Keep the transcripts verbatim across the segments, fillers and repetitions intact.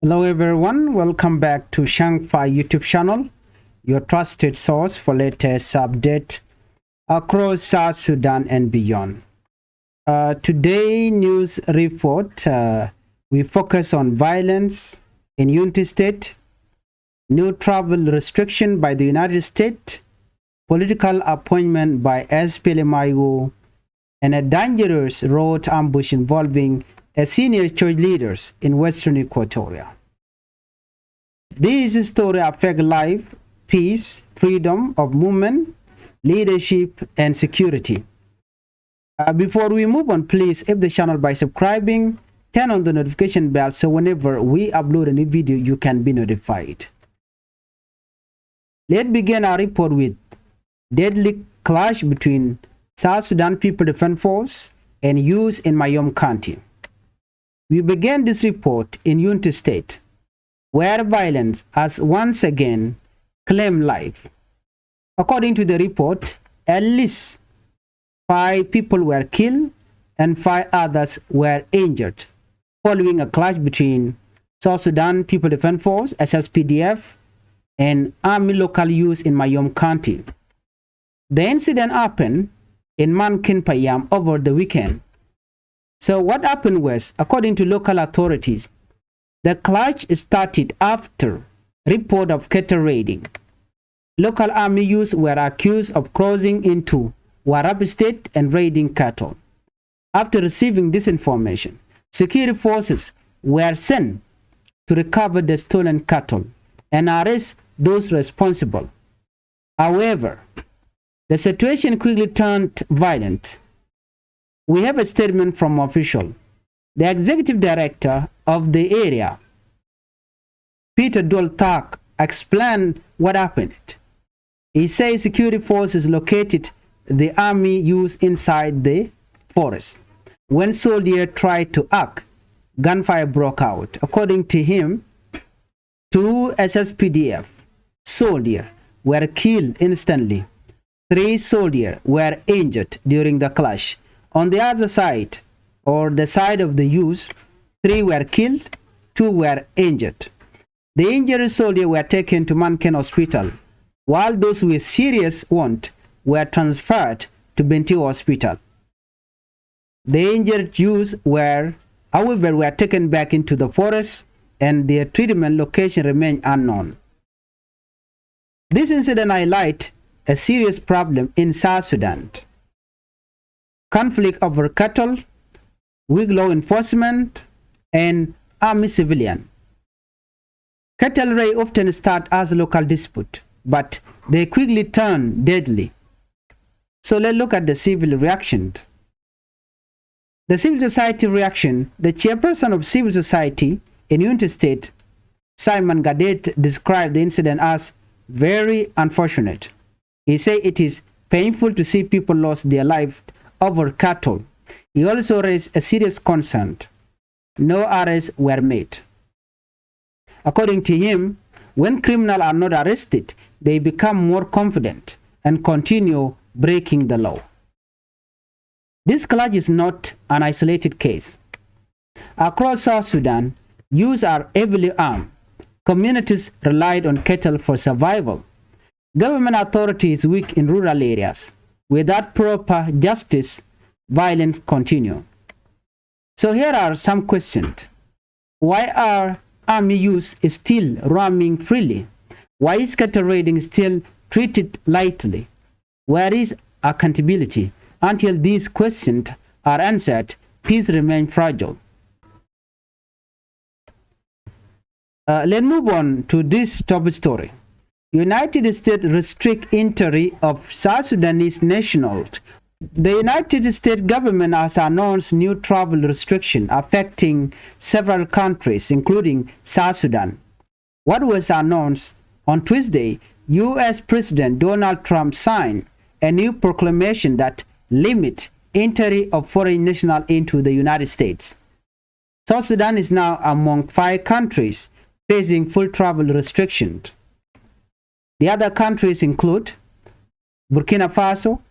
Hello everyone, welcome back to Shangfa YouTube channel, your trusted source for latest update across South Sudan and beyond. Uh, today news report, uh, we focus on violence in Unity State, new travel restriction by the United States, political appointment by S P L M I O, and a dangerous road ambush involving a senior church leaders in Western Equatoria. This story affect life, peace, freedom of movement, leadership, and security. Uh, before we move on, please, if the channel by subscribing, turn on the notification bell so whenever we upload a new video, you can be notified. Let's begin our report with deadly clash between South Sudan People Defense Force and youth in Mayom County. We began this report in Unity State, where violence has once again claimed life. According to the report, at least five people were killed and five others were injured following a clash between South Sudan People Defense Force, S S P D F, and army local youth in Mayom County. The incident happened in Mankin Payam over the weekend. So what happened was, according to local authorities, the clash started after report of cattle raiding. Local army youths were accused of crossing into Warrap State and raiding cattle. After receiving this information, security forces were sent to recover the stolen cattle and arrest those responsible. However, the situation quickly turned violent. We have a statement from official. The executive director of the area, Peter Dual Thak, explained what happened. He says security forces located the army youths inside the forest. When soldiers tried to act, gunfire broke out. According to him, two S S P D F soldiers were killed instantly. Three soldiers were injured during the clash. On the other side, or the side of the youth, three were killed, two were injured. The injured soldiers were taken to Mankin Hospital, while those with serious wounds were transferred to Bentiu Hospital. The injured youths were, however, were taken back into the forest, and their treatment location remain unknown. This incident highlight a serious problem in South Sudan. Conflict over cattle, weak law enforcement, and army civilian. Cattle raid often start as local dispute, but they quickly turn deadly. So let's look at the civil reaction. The civil society reaction, the chairperson of civil society in Unity State, Simon Gadet, described the incident as very unfortunate. He said it is painful to see people lost their life over cattle. He also raised a serious concern. No arrests were made. According to him, when criminals are not arrested, they become more confident and continue breaking the law. This clash is not an isolated case. Across South Sudan, youths are heavily armed. Communities relied on cattle for survival. Government authority is weak in rural areas. Without proper justice, violence continue. So here are some questions. Why are army youths still roaming freely? Why is cattle raiding still treated lightly? Where is accountability? Until these questions are answered, peace remain fragile. Uh, let's move on to this top story. United States restrict entry of South Sudanese nationals. The United States government has announced new travel restriction affecting several countries, including South Sudan. What was announced on Tuesday, U S President Donald Trump signed a new proclamation that limit entry of foreign national into the United States. South Sudan is now among five countries facing full travel restrictions. The other countries include Burkina Faso,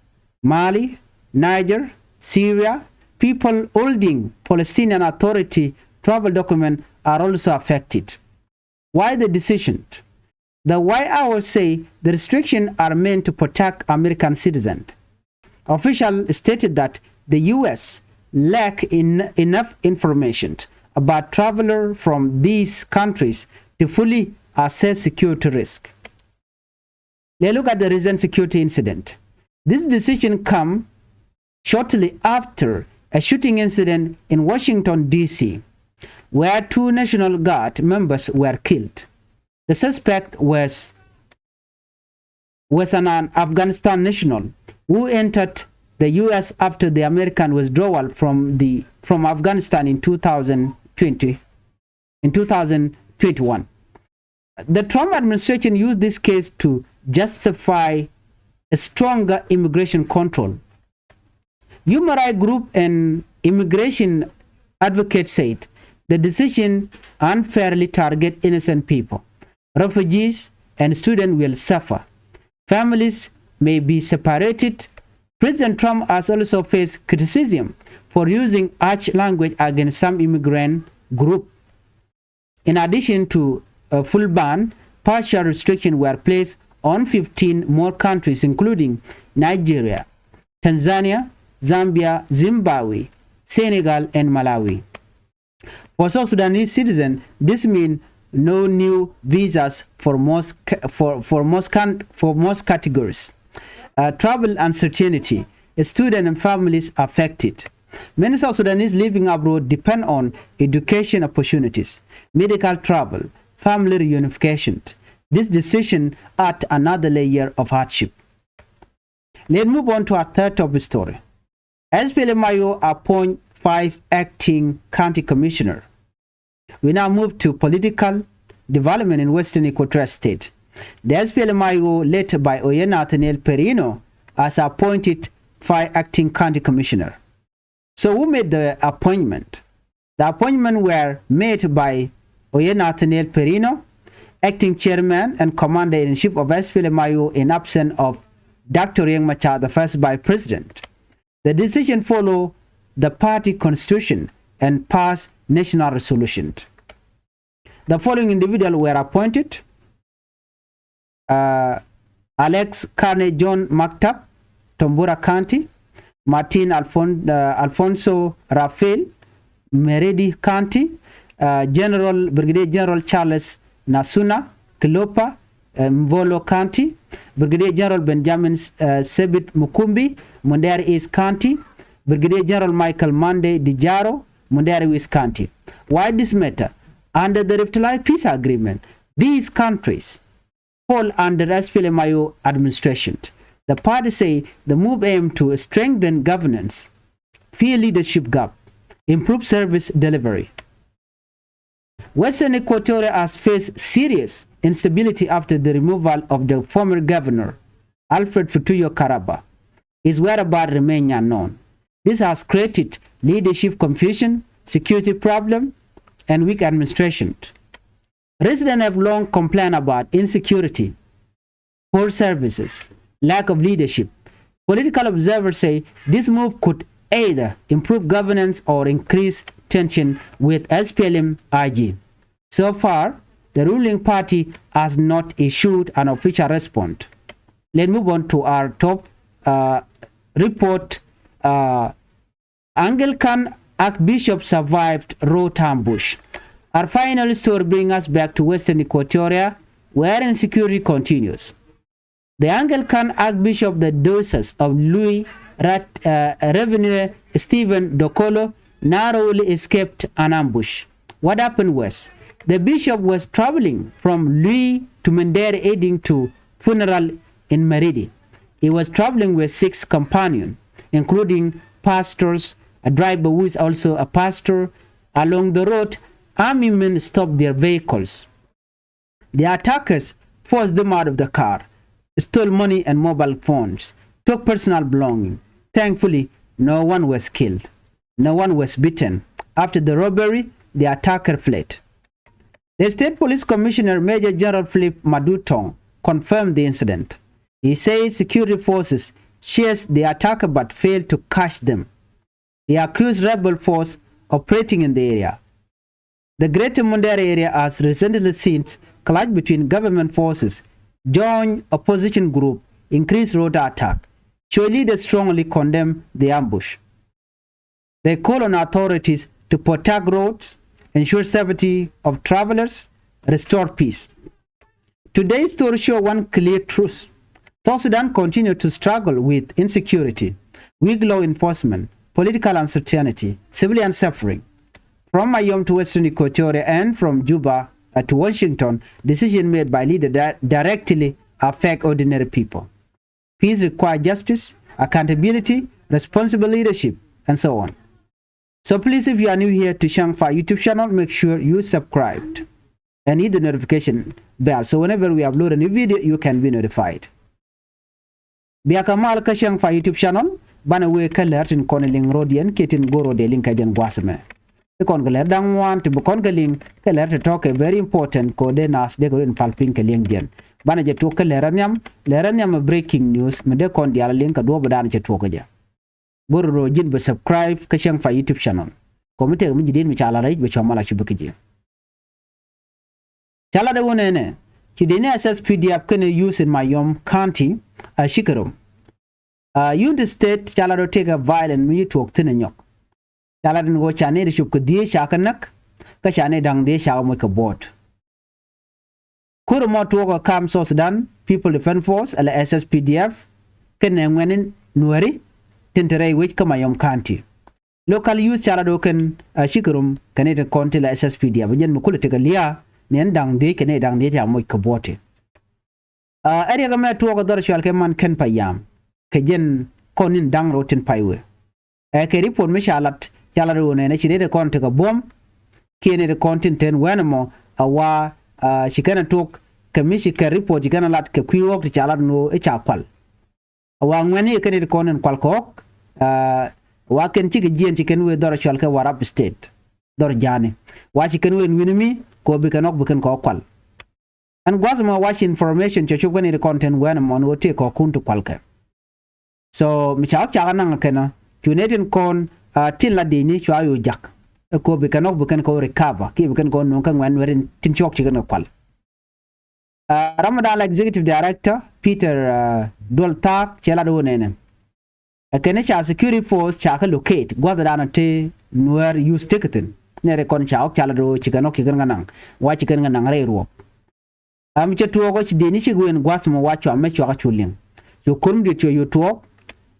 Mali, Niger, Syria, people holding Palestinian Authority travel documents are also affected. Why the decision? The White House say the restrictions are meant to protect American citizens. Officials stated that the U S lack en-, enough information about travelers from these countries to fully assess security risk. Let's look at the recent security incident. This decision come shortly after a shooting incident in Washington, D C, where two National Guard members were killed. The suspect was, was an, an Afghanistan national who entered the U S after the American withdrawal from the, from Afghanistan in two thousand twenty, in two thousand twenty-one. The Trump administration used this case to justify a stronger immigration control. Human rights group and immigration advocates said the decision unfairly target innocent people. Refugees and students will suffer. Families may be separated. President Trump has also faced criticism for using harsh language against some immigrant group. In addition to a full ban, partial restrictions were placed on fifteen more countries, including Nigeria, Tanzania, Zambia, Zimbabwe, Senegal, and Malawi. For South Sudanese citizens, this means no new visas for most ca-, for, for most can-, for most categories. Uh, travel uncertainty, students and families affected. Many South Sudanese living abroad depend on education opportunities, medical travel, family reunification. This decision add another layer of hardship. Let's move on to our third top story. S P L M I O appoint five acting county commissioner. We now move to political development in Western Equatoria State. The S P L M I O, led by Oyet Nathaniel Perino, has appointed five acting county commissioner. So who made the appointment? The appointment were made by Oyet Nathaniel Perino, acting chairman and commander-in-chief of S P L M I O, in absence of Doctor Riek Machar, the first vice president. The decision follow the party constitution and past national resolution. The following individual were appointed: uh, Alex Carney John Mactap, Tombura County; Martin Alfon-, uh, Alfonso Rafael, Maridi County; uh, General, Brigadier General Charles Nasuna Kilopa, uh, Mbolo County; Brigadier General Benjamin, uh, Sebit Mukumbi, Mundere East County; Brigadier General Michael Monday Dijaro, Mundere West County. Why this matter? Under the Rift Valley Peace Agreement, these countries fall under S P L M I O administration. The party say the move aim to strengthen governance, fill leadership gap, improve service delivery. Western Equatoria has faced serious instability after the removal of the former governor, Alfred Futuyo Karaba. His whereabouts remain unknown. This has created leadership confusion, security problem, and weak administration. Residents have long complained about insecurity, poor services, lack of leadership. Political observers say this move could either improve governance or increase tension with S P L M I G. So far, the ruling party has not issued an official response. Let's move on to our top, uh, report. Uh, Anglican Archbishop survived road ambush. Our final story brings us back to Western Equatoria, where insecurity continues. The Anglican Archbishop of the Diocese of Lui Rat-, uh, Reverend Stephen Dokolo narrowly escaped an ambush. What happened was, the bishop was traveling from Lui to Mundere heading to funeral in Maridi. He was traveling with six companions, including pastors, a driver who is also a pastor. Along the road, army men stopped their vehicles. The attackers forced them out of the car, stole money and mobile phones, took personal belongings. Thankfully, no one was killed. No one was beaten. After the robbery, the attacker fled. The State Police Commissioner, Major General Philip Madutong, confirmed the incident. He said security forces chased the attacker but failed to catch them. He accused rebel force operating in the area. The Greater Mundere area has recently seen clash between government forces, joint opposition group, increased road attack. Show leaders strongly condemn the ambush. They call on authorities to protect roads, ensure safety of travelers, restore peace. Today's story shows one clear truth. South Sudan continues to struggle with insecurity, weak law enforcement, political uncertainty, civilian suffering. From Mayom to Western Equatoria and from Juba uh, to Washington, decisions made by leaders di- directly affect ordinary people. Peace requires justice, accountability, responsible leadership, and so on. So please, if you are new here to Shangfa YouTube channel, make sure you subscribe and hit the notification bell. So whenever we upload a new video, you can be notified. Bia kɛ mal kä Shangfa YouTube channel, banɛ wee kä lɛr tin kɔn liŋ rɔdiɛn kiɛ tin go̱r rɔdiɛn liŋ kä jɛn gua̱a̱th ɛmɛ. Ti kɔn kɛ lɛr da̱ŋ ŋuan ti bi kɔn kɛ liŋ kɛ lɛr ti tɔ̱ kɛ very important kɛ dee nath dee kɛ rin pal piny kɛ liŋ jɛn. Banɛ jɛ tuɔk kä lɛr a nhiam, lɛr a nhiam a breaking news mi dee kɔn diaal a liŋ kɛ duɔ̱ɔ̱p dan cɛ tuɔk kä jɛ. Go̱r rɔ ji̱n bi subscribe kä Shangfa YouTube channel. Kɔmi tëëk mi ji̱ di̱n mi ca la rɛc bi cua mal a cup kä ji̱. Ca lat ɛ wä nɛnɛ ci dee ni S S P D F kɛnɛ use in Mayom County a cikɛ rom. A Unity State ca lat ɛ tëëk ɛ violent mi ci tuɔɔk thi̱n ɛ nyɔk. Ca lat ɛn ɣöö ca nɛy ti cop kɛ dhieec ca kɛ näk kä ca nɛy da̱ŋ dhieec ca kɛ moc kɛ buɔ̱ɔ̱t. Kur ɛmɔ tuɔɔk ɛ kam South Sudan People Defense Force ala S S P D F kɛnɛ ŋuɛ̈ni Nuääri tin te rɛy wec kä Mayom County. Local youth ca lat ɣöö kɛn a cikɛ rom kɛ nɛy ti kɔn ti la S S P D F jɛn mi kulɛ tekɛ lia̱a̱ ni ɛn da̱ŋ dhieec kɛ nɛy da̱ŋ dhieec ca moc kɛ buɔ̱ɔ̱t ti. A ɛ riɛk ɛmɛ tuɔɔk ɛ dhɔr cual kɛ man kɛn payam kɛ jɛn kɔn in da̱ŋ rɛw tin pay wee. Ɛ kɛ report mi ca lat ca lat ɣöö nɛnɛ ci nɛy ti kɔn tekɛ buɔ̱m kiɛ nɛy ti kɔn tin ten wɛn ɛmɔ a wa a ci kɛn ɛ tuɔɔk kɛ mi ci kɛ report ci kɛn ɛ lat kɛ kui̱ ɣɔ̱k ti ca lat ni ɣöö i̱ ca kual. A wa ŋuɛ̈ni kɛ nɛy ti kɔn in kual kɔɔk a wa kɛn cikɛ jiɛn ci kɛn wee dhɔr cual kɛ Warrap State dhɔr ja̱a̱ni wa ci kɛn wee in wi̱ni mi kɛ ɣöö bi kɛn ɣɔ̱k bi kɛn kɔɔk kual. Ɛn gua̱th ɛmɔ wac information cɛ cop kä nɛy ti kɔn tin wɛn ɛmɔ ni ɣöö tëë kɔɔkun ti kual kɛ. So mi ca ɣɔ̱k cakɛ naŋ kɛn ɔ cu nɛy tin kɔn a tin la di̱cni cua yo̱o̱ jak ɛ kɛ ɣöö bi kɛn ɣɔ̱k bi kɛn kɛ ɣöö recover kiɛ bi kɛn kɛ ɣöö no̱o̱ŋ kä ŋuɛ̈ni Nuääri tin cɔk ci kɛn kɛ kual. A ram mi da̱a̱n la executive director Peter a Duɔl Thaak cɛ lat ɣöö nɛnɛ ɛ kɛn ca security force ca kɛ locate gua̱thdan ti Nuäär youth tekɛ thi̱n. Nɛy ti kɔn ca ɣɔ̱k ca lat ɣöö ci kɛn ɣɔ̱k ci kɛn kɛ naŋ wa ci kɛn kɛ naŋ rɛy ruɔ̱k. A mi cɛ tuɔɔk ɔ ci dee ni cik wen gua̱th mɔ wa cua mɛ cua kä cu liŋ. Cu ko̱r mi diet cua yo̱o̱ tuɔɔk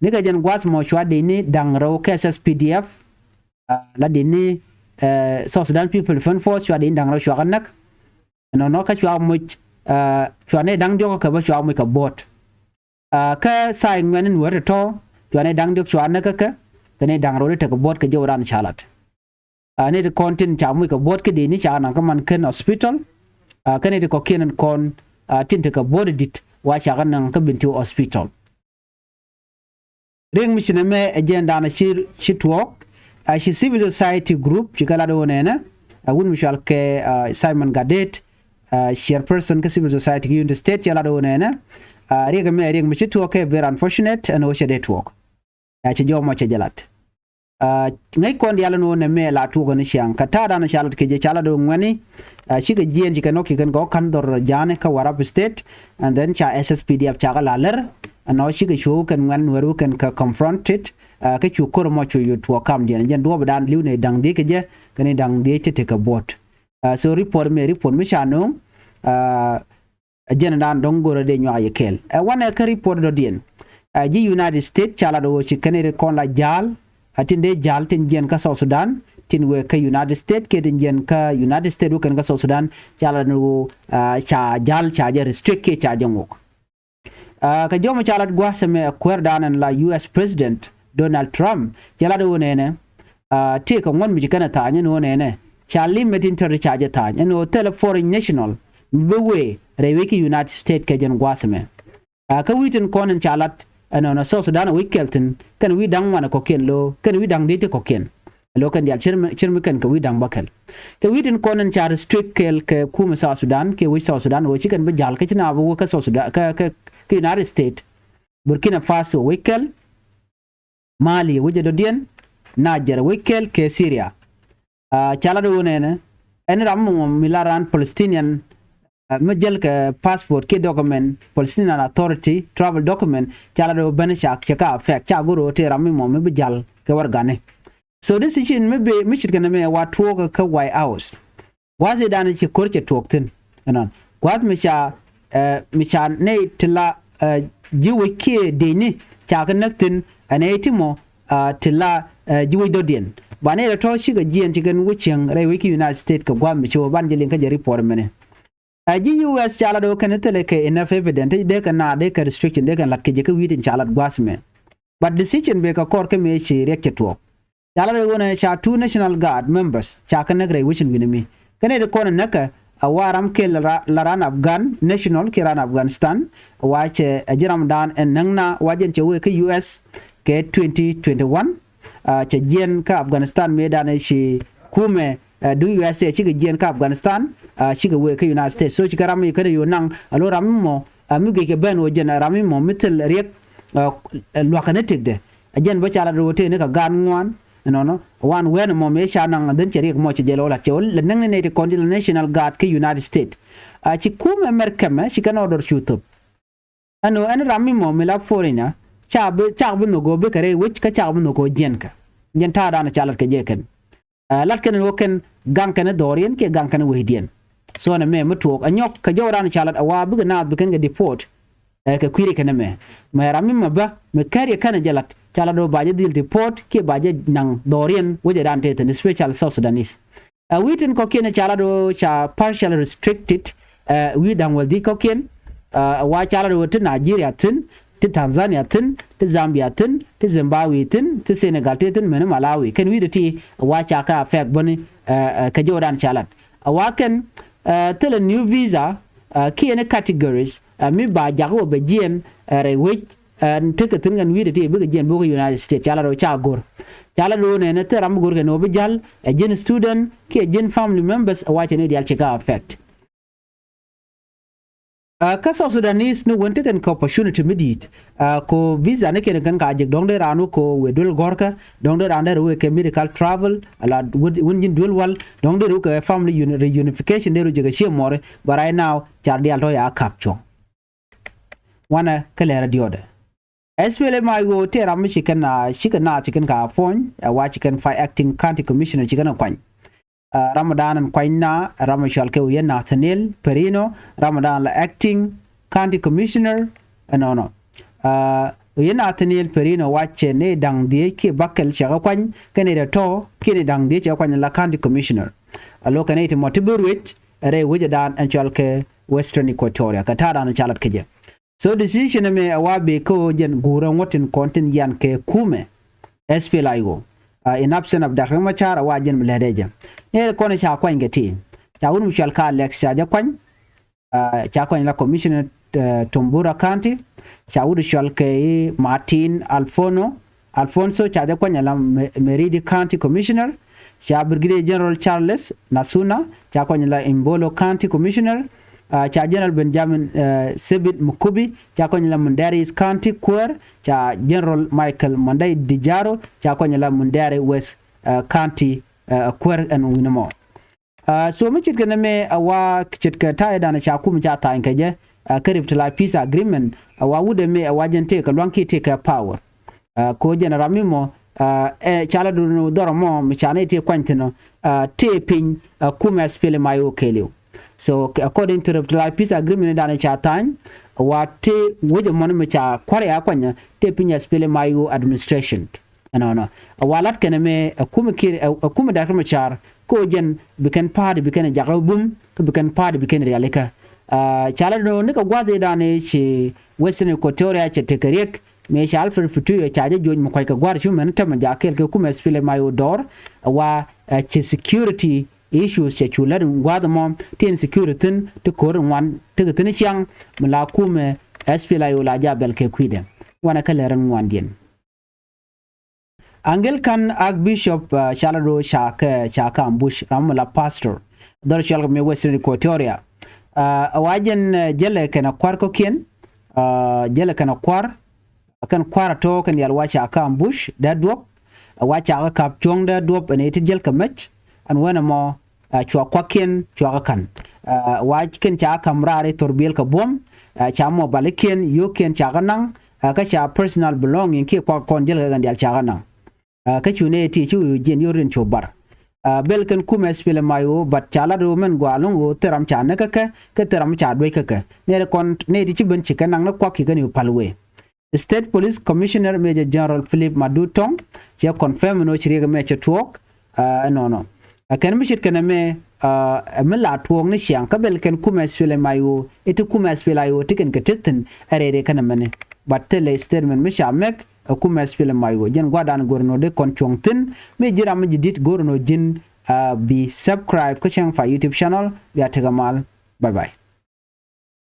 ni kɛ jɛn gua̱th mɔ cua dee ni da̱ŋ rɛw kɛ S S P D F a la dee ni ɛ South Sudan People Defense Force cua dee ni da̱ŋ rɛw cua kä näk. Ɛnɔnɔ kä cua moc a cua nɛy da̱ŋ diɔ̱k kä kɛ bä cua moc kɛ buɔ̱ɔ̱t. A kä tha̱a̱ ŋuɛ̈ni Nuäär tɔ̱tɔ̱ cua nɛy da̱ŋ diɔ̱k cua näk kä kɛ kɛ nɛy da̱ŋ rɛw ni tekɛ buɔ̱ɔ̱t kɛ jɔwdan ca lat. A nɛy ti kɔn tin ca moc kɛ buɔ̱ɔ̱t kä dee ni ca naŋ kä man kɛn hospital. A kä nɛy ti kɔ̱kiɛn kɔn a tin tekɛ buɔ̱ɔ̱t di̱t wa ca kɛ naŋ kä Bentiu hospital. Riɛk mi ci nɛmɛ ɛ jɛn da̱a̱n ci ci tuɔɔk a ci civil society group ci kɛ lat ɣöö nɛnɛ a wut mi cual kɛ a Simon Gadet a chairperson kä civil society kä Unity State cɛ lat ɣöö nɛnɛ a riɛk ɛmɛ riɛk mi ci tuɔɔk kɛ very unfortunate ɛn ɣöö cɛ dee tuɔɔk. A cɛ jɔw mɔ cɛ jɛ lat. A ŋäc kɔn diaal ɛn ɣöö nɛmɛ la tuɔɔk ɛn ciaŋ kɛ ta̱a̱dan ca lat kɛ jɛ ca lat ɣöö ŋuɛ̈ni a cikɛ jiɛɛn ci kɛn ɣɔ̱k ci kɛn kɛ ɣɔ̱k ka̱n dhɔr ja̱a̱ni kä Warrap State. And then ca S S P D F cakɛ la lär ɛn ɣöö cikɛ cu kɛn ŋuɛ̈ni Nuäär wä kɛn kɛ confronted. A kä cu ko̱r ɛmɔ cu yo̱o̱ tuɔɔk kamdiɛn jɛn duɔ̱ɔ̱pdan li̱w nɛy da̱ŋ dhieec kɛ jɛ kɛ nɛy da̱ŋ dhieec ti tekɛ buɔ̱ɔ̱t. A so report mi report mi ca no̱o̱ŋ a ɛ jɛn dan dɔ̱ŋ go̱rä dee nyuak yɛ kɛɛl. Ɛ wanɛ kä report dɔ̱diɛn. Ɛ ji̱ United States ca lat ɣöö ci kɛn ri kɔn la ja̱a̱l a tin dee ja̱a̱l tin jiɛn kä South Sudan tin wëë kä United States kiɛ tin jiɛn kä United States wä kɛn kä South Sudan ca lat ɣöö ca ja̱a̱l ca jɛ restrict kiɛ ca jɛ ŋok. Kä jɔmɛ ca lat gua̱a̱th ɛmɛ ɛ kuäärdan ɛn la U S President Donald Trump cɛ lat ɣöö nɛnɛ tëëkɛ ŋuɔ̱t mi ci kɛn ɛ tha̱a̱ny ɛn ɣöö nɛnɛ ca limit in tɔ̱ri ca jɛ tha̱a̱ny ɛn ɣöö thilɛ foreign national mi bä wëë rɛy wec kä United States kɛ jɛn gua̱a̱th ɛmɛ. Kä wi̱i̱ tin kɔn in ca lat ɛnɔnɔ South Sudan ɛ wec kɛl thi̱n kɛn wi̱i̱ da̱ŋ ŋuan ɛ kɔ̱kiɛn lo̱o̱ kɛn wi̱i̱ da̱ŋ dhiec ti kɔ̱kiɛn. Lo̱o̱ kɛn diaal cir mi kɛn kɛ wi̱i̱ da̱ŋ bä kɛl kɛ wi̱i̱ tin kɔn in ca restrict kɛɛl kɛ kumɛ South Sudan kɛ wec South Sudan ɣöö ci kɛn bi ja̱l kä ci na bi wä kä South Sudan kä United States. Burkina Faso wec kɛl, Mali wec ɛ dɔ̱diɛn, Niger wec kɛl kɛ Syria. Ca lat ɣöö nɛnɛ Ɛn ram mɔ mi la ran Palestinian, mi jäl kɛ passport kiɛ document, Palestinian Authority travel document, ca lat ɣöö ben ca cɛ ka affect, ca go̱r ɣöö tëë ram mi mɔ mi bi jäl kɛ warɛgani. So decision mi bi, mi ce̱tkɛ nɛmɛ wa tuɔɔk kä White House. Gua̱th i̱ dan ci ko̱r cɛ tuɔɔk thi̱n. Ɛnɔn gua̱th mi ca, mi ca nɛy ti la ji̱ wec kiɛ dëcni ca kɛ näk thi̱n, ɛ nɛy ti mɔ ti la ji̱ wec dɔ̱diɛn. Ba nɛy tɔ̱ cikɛ jiɛɛn ci kɛn wec cieŋ rɛy wec kä United States kɛ gua̱th mi ci wä ban jɛ liŋ kä jɛ report mɛni. Ɛ ji̱ U S ca lat ɣöö kɛn thilɛ kɛ enough evidence, dee kɛ na, dee kɛ restriction, dee kɛ lat kɛ jɛ kä wi̱i̱ tin ca lat gua̱th mɛ. But decision bɛ kɛ kɔr kä mëë ci riɛk cɛ tuɔɔk. Ca lat ɣöö nɛ ca two National Guard members ca kɛ näk rɛy wecin wi̱ni mi. Kɛn ɛ di kɔn ɛ näkɛ a wa ram kɛ la ran Afghan national kiɛ ran Afghanistan, wa cɛ ɛ ji̱ ramdan ɛn näŋna wa jɛn cɛ wee kä U S kɛ twenty twenty one. Cɛ jiɛn kä Afghanistan mëë danɛ ci kumɛ duŋ U S A cikɛ jiɛn kä Afghanistan, cikɛ wee kä United States. So cikɛ ram mi kɛn ɛ yo̱o̱ naŋ a lo̱ ram mi mɔ mi guic kɛ ben wä jɛn ram mi mɔ mi thil riɛk luakä ni tëkdɛ. A jɛn bä ca lat ɣöö tëë ni kɛ gaat ŋuan. Ɛnɔnɔ wan wɛn mɔ mëë ca naŋ a dhän cɛ riɛk mɔ cɛ jɛ lɛ wä lat cɛ wä lɛ näŋ ni nɛy ti kɔn ti la National Guard kä United States. A ci kumɛ mɛr kɛmɛ ci kɛn order cu thop. Ɛn ɣöö ɛn ram mi mɔ mi la foreigner ca bi, cak bi nhök ɣöö bikɛ rɛy wec kä cak bi nhök ɣöö jiɛnkɛ. Jɛn ta̱a̱ dan ca lat kɛ jɛ kɛn. Lat kɛn ɣöö kɛn gaŋ kɛn dhɔriɛn kiɛ gaŋ kɛn wecdiɛn. So nɛ mɛ mi tuɔɔk a nyɔk kɛ jɔw ran ca lat a wa bikɛ naath bi kɛn kɛ deport. Kɛ kui̱ri kɛn mɛ mɛ ram mi mɛ bä mi kɛr yɛ kɛn jɛ lat ca lat ɣöö ba jɛ dhil deport kiɛ ba jɛ naŋ dhɔriɛn wecɛ ran tëë thi̱n, especially South Sudanese. Ɛ wi̱i̱ tin kɔ̱kiɛn ca lat ɣöö ca partially restricted. Ɛ wi̱i̱ da̱ŋ wäl dhiec kɔ̱kiɛn. Ɛ wa ca lat ɣöö ti Nigeria thi̱n, ti Tanzania thi̱n, ti Zambia thi̱n, ti Zimbabwe thi̱n, ti Senegal ti thi̱n, meni Malawi. Kɛn wi̱i̱ ti ti wa ca kɛ affect bäni kɛ jɔwdan ca lat. Ɛ wa kɛn thilɛ new visa kiɛ ni categories mi ba jak wä bɛ jiɛn rɛy wec. Tekɛ thi̱n kɛn wi̱i̱dɛ ti bikɛ jiɛn bokɛ United States ca lat ɣöö ca go̱r. Ca lat ɣöö nɛnɛ thil ram mi go̱r kɛn ɣöö bi jäl ɛ ji̱n student kiɛ ji̱n family members ɛ wacɛ ni dial ci ka affect. Kä South Sudanese ni wen tekɛn kɛ opportunity mi di̱i̱t. Ko visa ni kɛn kɛn ka jek dɔ̱ŋ dee raan wä ko wëë duel gɔ̱rkä, dɔ̱ŋ dee raan dee rɛ wëë kɛ medical travel, ala wun ji̱n duel wal, dɔ̱ŋ dee rɛ wä kɛ family reunification dee rɛ jek ɛ cie mɔri, but right now car dial tɔ̱ ya kap cuɔ̱ŋ. Wanɛ kä lɛrä diɔtdɛ. S P L M I O tëë ram mi ci kɛn a cikɛ naath ci kɛn ka puɔ̱ny ɛ wa ci kɛn five acting county commissioner ci kɛn a kuany. Ram dan ɛn kuany na ram mi cɔal kɛ Oyen Nathaniel Perino, ram dan la acting county commissioner. Ɛnɔnɔ Oyen Nathaniel Perino wacɛ ni da̱ŋ dhiec kiɛ bäkɛl cɛ kɛ kuany kɛn i̱ rɛ tɔ̱ kiɛ ni da̱ŋ dhiec cɛ kɛ kuany la county commissioner. A lo̱ kɛn i̱ ti mɔ ti bi ruec rɛy wecɛ dan ɛn cɔal kɛ Western Equatoria kɛ ta̱a̱ dan ca lat kɛ jɛ. So decision ɛmɛ ɛ wa bee kä ɣöö jɛn guurä ŋuɔ̱t tin kɔn tin yan kɛ kumɛ S P L I O. In absence of Doctor Machar ɛ wa jɛn mi lɛt ɛ jɛ. Nɛy kɔn ca kuany kɛ ti ca wut mi cɔal ka Alex ca jɛ kuany. Ca kuany la commissioner Tombura County. Ca wut cɔal kɛ Martin Alfono Alfonso ca jɛ kuany ala Meridi County Commissioner. Ca Brigadier General Charles Nasuna ca kuany ala Imbolo County Commissioner. Ca General Benjamin Sebit Mukubi ca kuany ala Mundari East County Kuäär. Ca General Michael Mondai Dijaro ca kuany ala Mundari West County Kuäär ɛn wi̱nɛ mɔ. So mi ce̱tkɛ nɛmɛ a wa ce̱tkɛ ta̱yɛ danɛ ca kum ca tha̱a̱ny kɛ jɛ kä Riptila Peace Agreement a wa wut ɛmɛ a wa jɛn tëëkɛ lua̱ŋ kiɛ tëëkɛ power. Ko jɛn ram mi mɔ ɛ ca la dun dhɔr mɔ mi ca nɛy tëë kuany thi̱n ɔ tëë piny kum ɛ S P L M I O kɛɛliw. So according to Riptila Peace Agreement danɛ ca tha̱a̱ny a wa tëë wecɛ mɔni mi ca kua̱r ya kuany tëë piny ɛ S P L M I O administration. Ɛnɔnɔ a wa lat kɛn ɛmɛ ɛ kumɛ kiɛ ɛ kumɛ Doctor Machar ko jɛn bi kɛn pa̱a̱t bi kɛn jakä bum kä bi kɛn pa̱a̱t bi kɛn rialikä. Ca la dun nikɛ gua̱th i̱ danɛ ci Western Equatoria cɛ tekɛ riɛk mëë ca Alfred Futuyo ca jɛ joc mi kuackɛ gua̱r cu mɛn tämɛ jakä kɛɛl kɛ kumɛ S P L M I O dɔɔr. A wa ci security issues cɛ cu lät in gua̱th ɛmɔ ti insecurity thi̱n ti ko̱r in ŋuan tekɛ thi̱n ciaŋ mi la kumɛ S P L I O la jabɛl kɛ kui̱dɛ. Wanɛ kä lɛr in ŋuandiɛn. Anglican Archbishop ca la do̱ ca kɛ ca kɛ ambush ram mi la pastor dhɔr cual kɛ mi Western Equatoria. A wa jɛn jälɛ kɛn a kua̱r kɔ̱kiɛn jälɛ kɛn a kua̱r kɛn kua̱r a tɔ̱ kɛn yal wa ca kɛ ambush dee duɔp. A wa ca kɛ kap cuɔ̱ŋ dee duɔp ɛn iti jäl kɛ mɛc ɛn wen ɛmɔ Ɛ, cua kuakiɛn cua kɛ ka̱n. Ɛ, wac kɛn ca ka̱m raar i̱ thor biël kɛ buɔ̱m. Ɛ, ca mobalikiɛn yio̱o̱kiɛn ca kɛ naŋ. Ɛ, kä ca personal belonging kiɛ kuak kɔn jäl kɛ kɛn diaal ca kɛ naŋ. Ɛ, kä cu nɛy ti ci wi̱i̱ jiɛn yor in cu bar. Ɛ, bel kɛn kumɛ S P L M I O, but ca lat ɣöö mɛn gɔaa ɛlɔ̱ŋ ɣöö thil ram ca näk kä kɛ, kä thil ram ca duec kä kɛ. Nɛy ti kɔn, nɛy ti ci ben ci kɛ naŋ ni kuak ci kɛn i̱ päl wee. State Police Commissioner Major General Philip Madu Tong cɛ confirm ɛn ɣöö ci riɛk ɛmɛ cɛ tuɔɔk, ɛ, ɛnɔnɔ. Ɛ, kɛn mi ce̱t kɛn ɛmɛ, ɛ, ɛ mi la tuɔɔk ni ciaŋ, kä bel kɛn kumɛ S P L M I O, ɛ ti kumɛ S P L M I O ti kɛn kɛ tet thi̱n ɛ rɛy rɛy kɛn ɛmɛni. But thilɛ statement mi ca mɛk ɛ kumɛ S P L M I O. Jɛn gua̱a̱thdan go̱r ɛn ɣöö dee kɔn cuɔ̱ŋ thi̱n. Mi ji̱n ram mi ji̱ di̱t go̱r ɛn ɣöö ji̱n, ɛ, bi subscribe kä Cäŋ Pay YouTube channel. Bia tekɛ mal. Bye bye.